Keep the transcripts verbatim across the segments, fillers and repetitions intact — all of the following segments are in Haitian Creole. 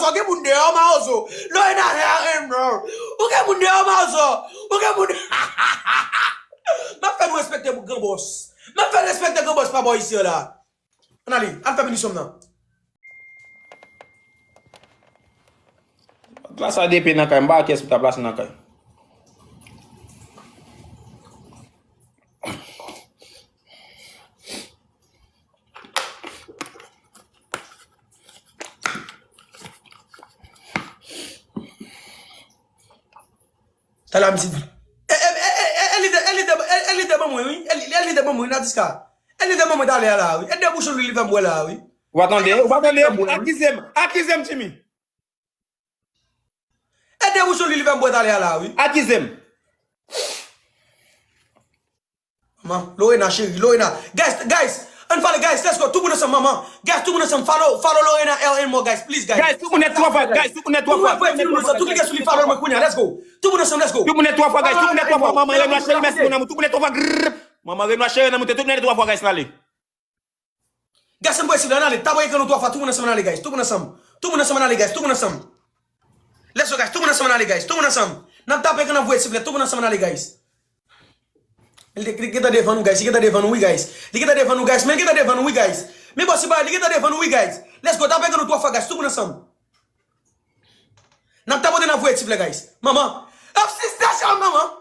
Ou gen moun deyò, mawozo. Lorena, hell no. Ou gen moun deyò, mawozo. Ou gen moun. M ap fè nou respekte pou gran bòs. M ap fè respekte gran bòs pa bò isi an la. Ann ale, al fè pinisyon m nan. Plas a depe nan kay, m pa wè kiyès m ta plase nan kay. Talè a misye di, e, e, e, e, e, lidè, e, lidè, e, e, lidè ban mwen, wi. E, li- e, lidè ban mwen, wi, Nadiska. E, lidè ban mwen talè a la, wi. E, de bouchon li, li fè m bwè la, wi. Ou pa tande? Ou pa tande? Akize m. Akize m, Jimmy. E, de bouchon li, li fè m bwè talè a la, wi. Akize m. Manman, Lorena cheri, Lorena. Guys, guys, ann follow, guys, let's go. Tout moun ansanm, manman. Guys, tout moun ansanm, follow, follow Lorena L N more, guys, please, guys. Guys, tout moun nèt twa fwa, guys, tout moun nèt twa fwa. Tout moun nèt twa fwa, guys, tout moun nèt twa fwa, manman, Renoir cheri, mèsi, mon amour. Tout moun nèt twa fwa, grrrr. Manman, Renoir cheri, nan moute, tout moun nèt twa fwa, guys, n ale. Guys, ann voye siflè, ann ale. Tape ekran nou twa fwa, tout moun ansanm, ann ale, guys. Tout moun ansanm. Tout moun ansanm, ann ale, guys. Tout moun ansanm. Let's go, guys. Tout moun ansanm, ann ale, guys. Tout moun ansanm. N ap tape ekran, n ap voye siflè. Tout moun ansanm, ann ale, guys. Li, li gentan devan nou, guys. Li gentan devan nou, wi, guys. Li gentan devan nou, guys. Men li gentan devan nou, wi, guys. Men bòs, se pa, li gentan devan nou, wi, guys. Let's go. Tape ekran nou twa fwa, guys. Tout moun ansanm. N ap tapote, n ap voye siflè, guys. Manman. Ap sista chan, manman.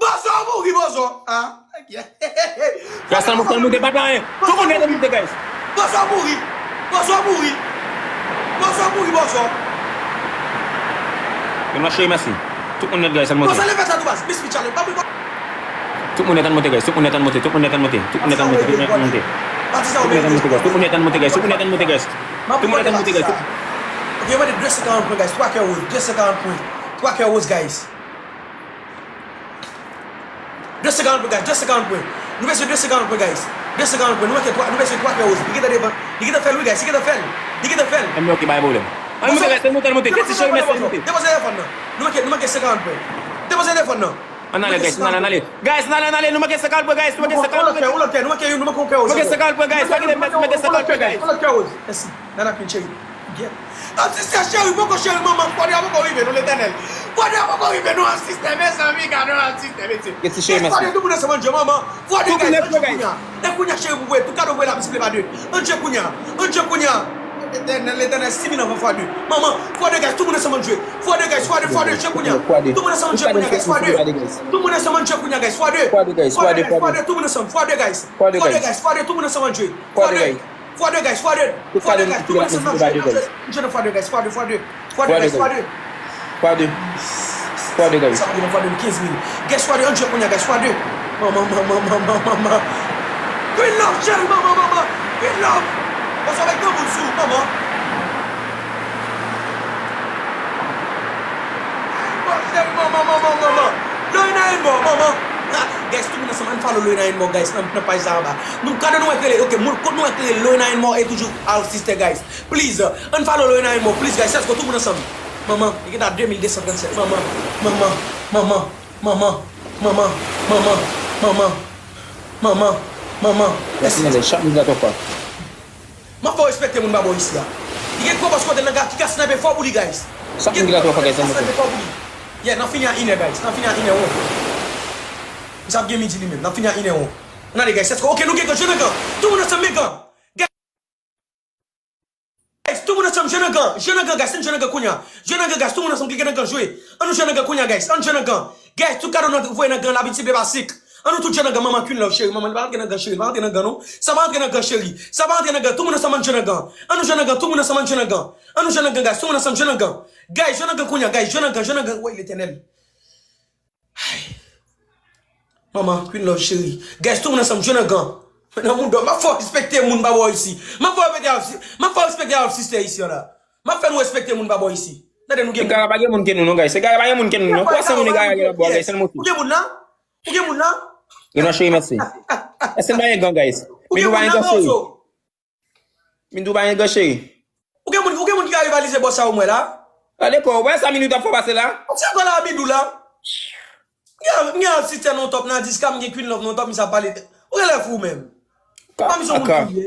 Bòzò mouri, bòzò. Ah. Guys, ann moute, ann moute, pa gen anyen. Tout moun nèt ann moute, guys. Bòzò mouri. Bòzò mouri. Bòzò mouri, bòzò. Renoir cheri, mèsi. Tout moun nèt, guys, ann moute. Bòzò leve sa tou baz. Miss Mitchell, pa pou Tout moun nèt ann moute, guys. Tout moun nèt ann moute, tout moun nèt ann moute, tout moun nèt ann moute, tout moun nèt ann moute. Tout moun nèt ann moute, guys. Tout moun nèt ann moute, guys. Tout moun nèt ann moute, guys. Tout moun nèt ann moute, guys. Ok, yo mande de san karant pwen, guys. Twa kè woz, de san karant pwen. Twa kè woz, guys. De san karant pwen, guys. De san karant pwen. Nou bezwen de san karant pwen, guys. De san karant pwen. Nou manke twa, nou bezwen twa kè woz. Li gentan devan. Li gentan fè l, wi, guys. Li gentan fè l. Li gentan fè l. Ann moute, guys. Ann moute, guys. Ann moute, guys. Depoze telefòn nan. Nou manke, nou manke san karant pwen. Depoze telefòn nan. Depoze telefòn nan. Ann ale, guys, ann ale, ann ale. Guys, ann ale, ann ale, nou manke san karant pwen, guys, nou manke san karant pwen. Ou lòt kè, ou lòt kè, nou manke yon kè woz. Manke san karant pwen, guys, pa kite m pèdi, manke san karant pwen, guys. Ou lòt kè woz. Mèsi. Nana Queen, cheri. Artiste cheri, poko cheri, manman, fwa de a poko rive, non, Letènèl. Fwa de a poko rive, non, artiste, mezanmi, gade, non, artiste, mesye. Fwa de, tout moun ansanm, Bondye, manman. Fwa de, guys, ann jwe kounya. E kounya, cheri, pou voye, tout kado voye la, siple pa de. Ann jwe kounya. Ann jwe kounya. Letènèl, Letènèl, si vin anvan fwa de. Manman, fwa de, guys, tout moun ansanm, ann jwe. Fwa de, guys, fwa de, fwa de, jwe kounya. Tout moun ansanm, ann jwe kounya, guys, fwa de. Tout moun ansanm, ann jwe kounya, guys, fwa de. Fwa de, guys, fwa de, fwa de, tout moun ansanm, fwa de, guys. Fwa de, guys, fwa de, tout moun ansanm, ann jwe. Fwa de. Fwa de, guys, fwa de, tout fwa de, guys, fwa de. Fwa de, guys, tout moun ansanm, ann jwe, ann jwe. Ann jwe nan fwa de, guys, fwa de, fwa de. Fwa de, guys, fwa de. Fwa de. Fwa de, guys. Sa pa gen fwa de, kenz mil. Guys, fwa de, ann jwe kounya, guys, fwa de. Manman, manman, manman, manman. Queen Love, cheri, manman, manman. Queen Love. Bòzò bay granmoun sou, manman. Bòzò, cheri, manman, manman, manman. Lorena Elmore, manman. Ah, guys, tout moun ansanm, ann follow Lorena Elmore, guys, nan, nan paj sa anba. Nou, kado nou wè k rele, ok, moun, kot nou wè k rele Lorena Elmore e toujou our sister, guys. Please, ann follow Lorena Elmore, please, guys, let's go, tout moun ansanm. Manman, li gentan de mil de san trannsèt. Manman, manman, manman, manman, manman, manman, manman, manman, manman. Mèsi, mèsi, chak moun la twa fwa. M ap fè w respekte moun ba bò isi a. Li gen gwo bòs kote l nan ki ka snipe fò pou li, guys. Chak moun ki la twa fwa, guys, ann moute. Ki ka snipe fò pou li. Yeah, n ap fini a inè, guys. N ap fini a inè, won. Misye ap gen midi li menm. N ap fini a inè, won. Ann ale, guys. Let's go. Ok, nou gen gan, jwe nan gan. Tout moun ansanm, men gan. Guys, tout moun ansanm, jwe nan gan. Jwe nan gan, guys. Ann jwe nan gan kounya. Jwe nan gan, guys. Tout moun ansanm, klike nan gan, jwe. Ann nou jwe nan gan kounya, guys. Ann jwe nan gan. Guys, tout kado nou voye nan gan, labitid pa sik. Ann nou tout jwe nan gan, manman Queen Love, cheri. Manman, li pa rantre nan gan, cheri. Li pa rantre nan gan, non. Sa pa rantre nan gan, cheri. Sa pa rantre nan gan. Tout moun ansanm, ann jwe nan gan. Ann nou jwe nan gan. Tout moun ansanm, ann jwe nan gan. Ann nou jwe nan gan, guys. Tout moun ansanm, jwe nan gan. Guys, jwe nan gan kounya, guys. Jwe nan gan, jwe nan gan. Woy, Letènèl. Ay. Manman, Queen Love cheri. Guys, tout moun ansanm, jwe nan gan. Nan mouda, m ap fè w respekte moun ba bò isi. M ap fè w respekte, m ap fè w respekte our sister isi an la. M ap fè nou respekte moun ba bò isi. Tande nou gen moun. Egare pa gen moun ke nou non, guys. Egare pa gen moun ke nou non. Twa san moun egare gen nan bò, guys. Ann moute. Ou gen moun la? Ou gen moun la? Renoir cheri, mèsi. Èske n pa gen gan, guys? Ou gen moun la, Bòzò? Mindou pa gen gan, cheri. Ou gen moun, ou gen moun ki ka rivalize bòs sa ou mwen la? Gade kò, ou wè sa Mindou t ap fè pase la? Ou se gò la Mindou la? M gen, m gen asistè non top nan diska, m gen Queen Love non top, misye ap pale. Ou genlè fou menm. Pa misye yon moun ki ye.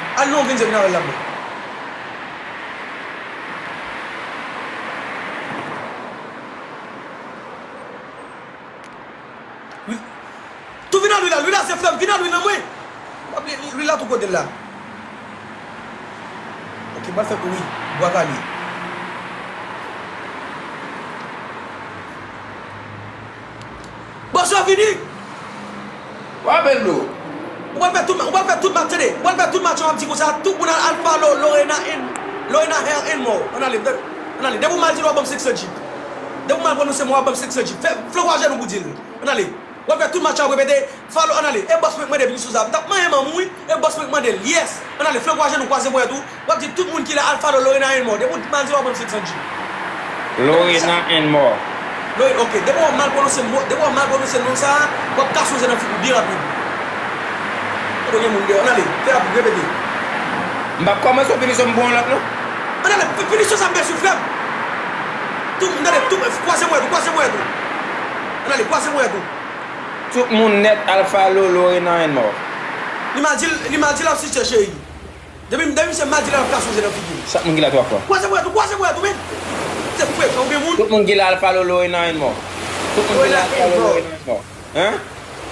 Al non, vin se vin avè l la mwen. Wi. Tou vin al wi la, wi la se frè m, vin al wi nan mwen. Lwi la tou kote l la. Ok, m pral fè kou wi. Bwa kale. Bòs yo vini! Wa bèl dlo. Ou pral fè tout, ou pral fè tout match, tande. Ou pral fè tout match, w ap di konsa, tout moun al, al follow Lorena and, Lorena Hair and More. Ann ale, ann ale. Depi w mal di l, w ap ban m senk san G. Depi w mal pwononse m, w ap ban m senk san G. Fè, flanke ajenou pou di l. Ann ale. W ap fè tout match ap repete, follow, ann ale. E bòs mwen k mande Vinicius la. M t ap manyen manman w wi. E bòs mwen k mande l. Yes. Ann ale, flanke ajenou, kwaze ponyèt ou. W ap di tout moun ki la al follow Lorena and More. Depi w mal di, w ap ban m senk san G. Lorena and More. Lori, ok. Depi w mal pwononse mo, depi w mal pwononse non sa a, w ap kase yon ze nan figi w byen rapid. Kote gen moun deyò? Ann ale, fè rapid, repete. M p ap kòmanse yon pinisyon m pran yon lòt non. Ann ale, pi-, pinisyon sa m bèl sou frè m. Tou, m tande, tou, kwaze ponyèt ou, kwaze ponyèt ou. Ann ale, kwaze ponyèt ou. Tout moun nèt al follow Lorena and More. Li mal di l, li mal di l ap sisye cheri. Depi, depi misye mal di l ap kase yon ze nan figi w. Chak moun ki la twa fwa. Kwaze ponyèt ou, kwaze ponyèt ou, men. Se frekan, ou gen moun. Tout moun ki la al follow Lorena and More. Tout moun ki la al follow Lorena and More. Hein?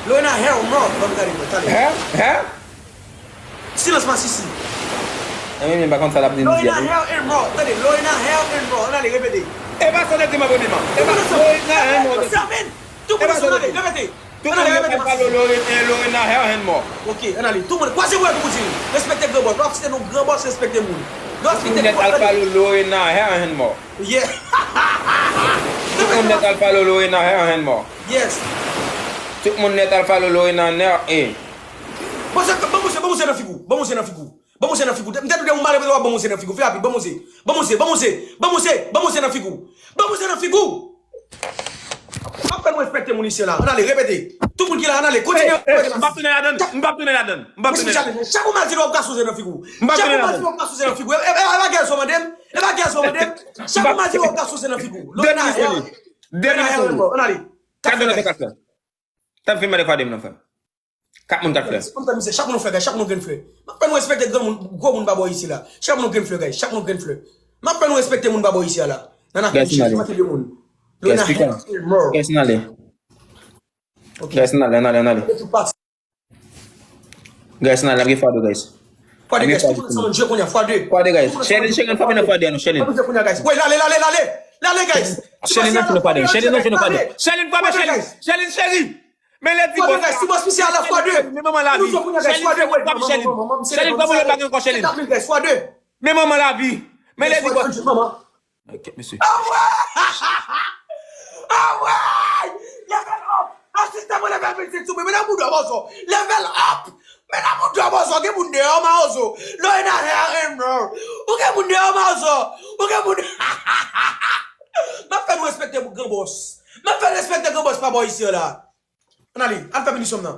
Lorena Hair More, ban m gade mwen, tande. Hein? Hein? Silans masisi. Enben, men pa konn sa l ap di m di a. Lorena Hair and More, tande, Lorena Hair and More, ann ale, repete. E pa sa w te di m an premyeman. E pa Lorena Hair and More. Tout moun sou, ann ale, repete. Tout moun nèt al follow Lorena, eh, Lorena Hair and More. Ok, ann ale. Tout moun, kwaze ponyèt ou pou di l. Respekte gran bòs. Lè w ap site non gran bòs, respekte moun. Lè w ap site gran bòs, tande. Tout moun nèt al follow Lorena Hair and More. Yeah. Tout moun nèt al follow Lorena Hair and More. Yes. Tout moun nèt al follow Lorena Hair, eh. Bon, se, bon, bon, se, bon, se nan figi w. Bon, se nan figi w. Ban m yon se nan figi w. M te di w depi w mal repete w ap ban m yon se nan figi w. Fè rapid, ban m yon se. Ban m yon se, ban m yon se, ban m yon se, ban m yon se nan figi w. Ban m yon se nan figi w. M ap fè nou respekte moun isi a la. Ann ale, repete. Tout moun ki la, ann ale. Kontinye repete. M p ap tounen ladann. M p ap tounen ladann. M p ap tounen ladann. Chak ou mal di l w ap kase yon se nan figi w. M p ap tounen ladann. Chak ou mal di l w ap kase yon se nan figi w. E, e, e pa gèl sa w mande m. E pa gèl sa w mande m. Chak ou mal di l w ap kase yon se nan figi w. Lorena Hair. Lorena Hair, ann ale. Kat dola te ka fè. T ap fin mande fwa de m nan frè m. Kat moun k ap fè. Chak moun fè, chak moun gen frè. M ap fè nou respekte granmoun, gwo moun pa bò isi la. Chak moun gen frè, guys. Chak moun gen frè. M ap fè nou respekte moun pa bò isi a la. Nan afè misye, se manke de moun. Lona Hair and More. Guys, n ale. Ok. Guys, n ale, n ale, n ale. Guys, n ale, n ap gen fwa de, guys. Fwa de, guys. Tout moun ansanm, je kounye a, fwa de. Fwa de, guys. Shelin, Shelin, fwa de nan fwa de a nou, Shelin. Fwa de kounye a, guys. Woy, l ale, l ale, l ale. L ale, guys. Shelin nan fwa de, Shelin nan fwa de. Shelin, fwa de, Shelin. Shelin, cheri. Men lèdi bòs. Ti bòs misye ala fwa de. Men manman lavi. Shelin, fè moun frape Shelin. Shelin, fè moun lòt bagay ankò Shelin. Fwa de. Men manman lavi. Men lèdi bòs. Ok, mesye. Awoy! Awoy! Level up! Asiste mwen level vennsenk sou mwen. Men nan bouda bòzò. Level up! Men nan bouda bòzò. Gen moun deyò mawozo. Lorena Hair and More. Ou gen moun deyò mawozo. Ou gen moun. M ap fè nou respekte gran bòs. M ap fè nou respekte gran bòs pa bò isi a la. Ann ale, al fè pinisyon m nan.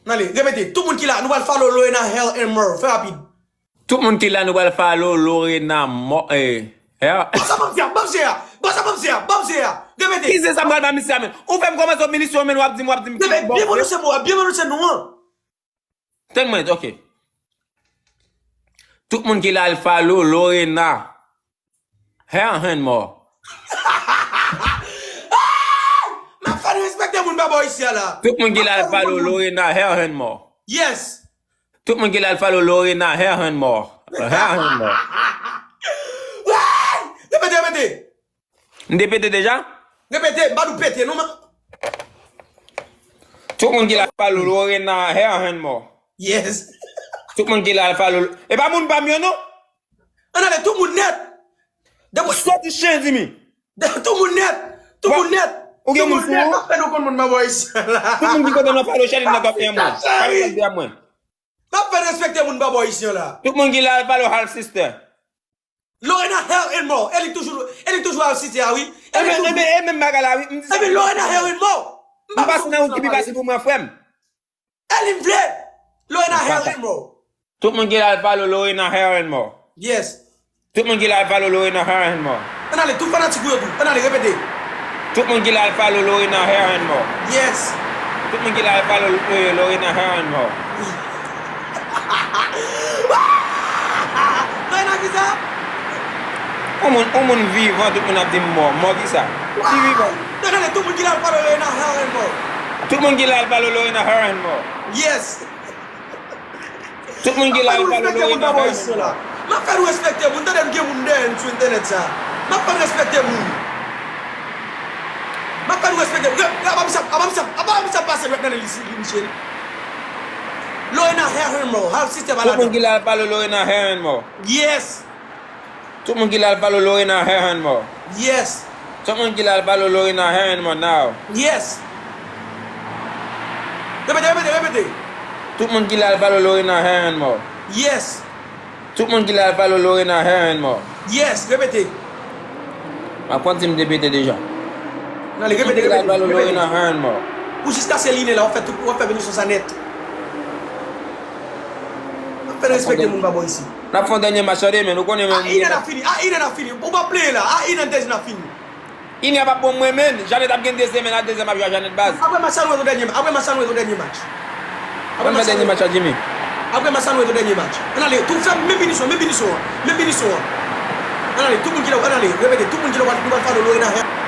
Ann ale, repete. Tout moun ki la, nou pral follow Lorena Hair and More. Fè rapid. Tout moun ki la, nou pral follow Lorena Mo-, eh, Hair. Bon, sa banm fè a, banm fè a, bon, sa banm fè a, banm fè a. Repete. Ki se sa m pral ba misye a, men? Ou fè m kòmanse yon pinisyon, men w ap di m, w ap di m ki bòs. Byen pwononse mo a, byen pwononse non an. Tann mwen, ok. Tout moun ki la al follow Lorena Hair and More. M ap fè n respekte moun pa bò isi a la. Tout moun ki la al follow Lorena Hair and More. Yes. Tout moun ki la al follow Lorena Herhenmore. Herhenmore. Repete, repete. M te pete deja? Repete, m pa di w pete, non. Tout moun ki la al follow Lorena Herhenmore. Yes. Tout moun ki la al follow. E pa moun pa m yo, non? Ann ale, tout moun nèt. Soti chen, Jimmy. Tout moun nèt. Tout moun nèt. Ou gen moun sou ou? Mwen fè nou konn moun pa bò isi la. Tout moun ki kontan nan follow Charline nan k ap fè mwen. Charline nan k ap fè mwen. Mwen fè respekte moun pa bò isi la. Tout moun ki la al follow Half Sister. Lorena Herhenmore, e li toujou, e li toujou Half Sister a, wi. E menm bagay la, wi. M di sa. Epi Lorena Herhenmore. M pase nan wout ki pi fasil pou mwen, frè m. E li m vle. Lorena Herhenmore. Tout moun ki la al follow Lorena Herhenmore. Yes. Tout moun ki la al follow Lorena Herhenmore. Ann ale, tout fanatik ou yo tou. Ann ale, repete. Tout moun ki la al follow Lorena Herhenmore. Yes. Tout moun ki la al follow Lorena Herhenmore. Lorena kisa? On moun, on moun vivan, tout moun ap di m mò. Mò kisa? Ki vivan? Ann ale, tout moun ki la al follow Lorena Herhenmore. Tout moun ki la al follow Lorena Herhenmore. Yes. Tout moun ki la al follow Lorena Herhenmore. M ap fè nou respekte moun, tande, m gen moun dèyè m sou entènèt sa. M ap fè nou respekte moun. M ap fè nou respekte moun. Apa misye, apa misye, apa misye pase dwèt nan li, li, Michel. Lorena Herhenmore, Half Sister pa ladan. Tout moun ki la al follow Lorena Herhenmore. Yes. Tout moun ki la al follow Lorena Herhenmore. Yes. Tout moun ki la al follow Lorena Herhenmore now. Yes. Repete, repete, repete. Tout moun ki la al follow Lorena Herhenmore. Yes. Tout moun ki la al follow Lorena Herhenmore. Yes, repete. M ap konn si m te pete deja. Ann ale, repete, Tout moun ki la al repete, follow Lorena repete. Herhenmore. Pou jiskaske li ne la, w ap fè tout, w ap fè emisyon sa nèt. W ap fè respekte moun pa bò isi. N ap fè yon dènye match, tande, men nou konnen A men. Inen ap fini, A Inen ap fini. Ou p ap pleye la, A Inen te di n ap fini. Inen p ap bon mwen, men. Janet ap gen de semèn, a de semèn ap jwe a Janet baz. Apre match sa, nou ret yon dènye, apre match sa, nou ret yon dènye match. Ann fè dènye match la, Jimmy. Apre match sa, nou ret yon dènye match. Ann ale, tou fè menm pinisyon, menm pinisyon an, menm pinisyon an. Ann ale, tout moun ki la, ann ale, repete, tout moun ki la, nou pral follow Lorena Herhenmore.